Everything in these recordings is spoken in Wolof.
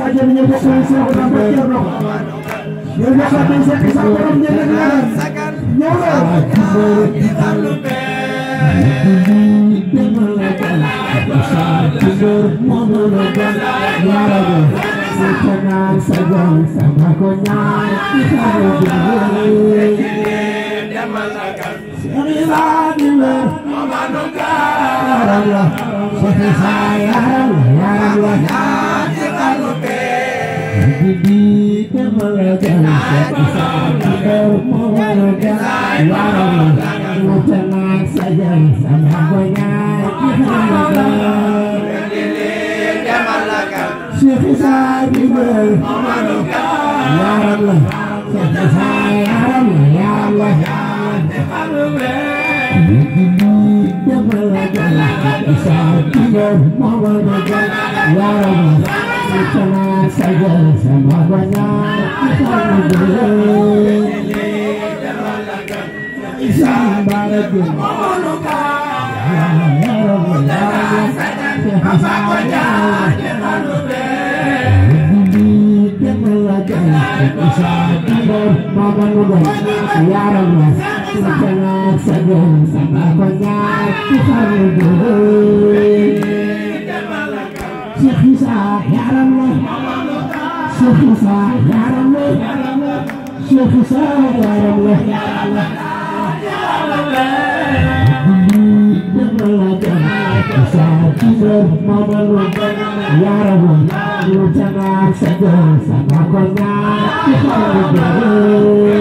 saja menyebut saya orang berkira. Yang kami saya orang menyenangkan. Nyoba. Jangan segan sama konyol dia malakan sembilan memanungkan sayang ya Allah jangan lupa dia malakan memanungkan ya Allah jangan segan sama konyol dia malakan Syekh Ibrahim memanungkan ya Allah sayang ya Allah dia malakan Syekh memanungkan ya Allah jangan saja sama banyak Islambarat memanungkan ya Allah apa banyak ya Allah jangan saja sama banyak Syekh Isa ya Allah Syekh Isa ya Allah Syekh Isa ya Allah ya Allah jangan saja sama banyak ya Allah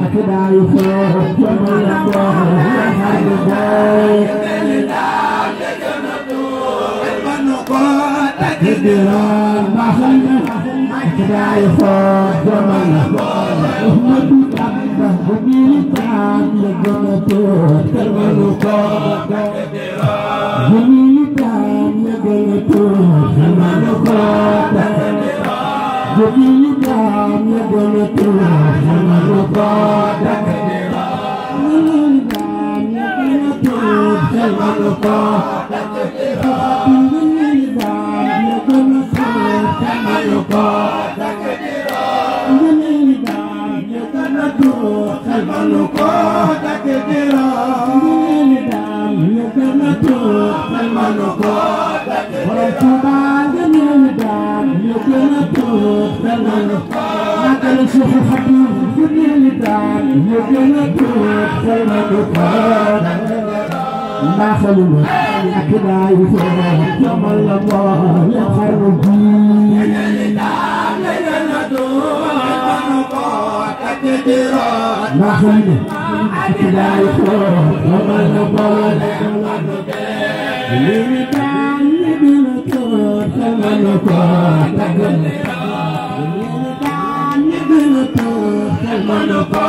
أكدا يفوق جمال الله يحب باي تكديران بحلنا أكدا يفوق جمال الله أحمد كبه بميلتان يجنتون كالمنوكات بميلتان يجنتون كالمنوكات بميلتان يجنتون كالمنوكات بميلتان يجنتون كالمنوكات ما خلونا أكدا يفوق جمال الله يخرب ما خلونا أكدا يفوق جمال الله يلتان يبنتون كالمنوكات يلتان يبنتون كالمنوكات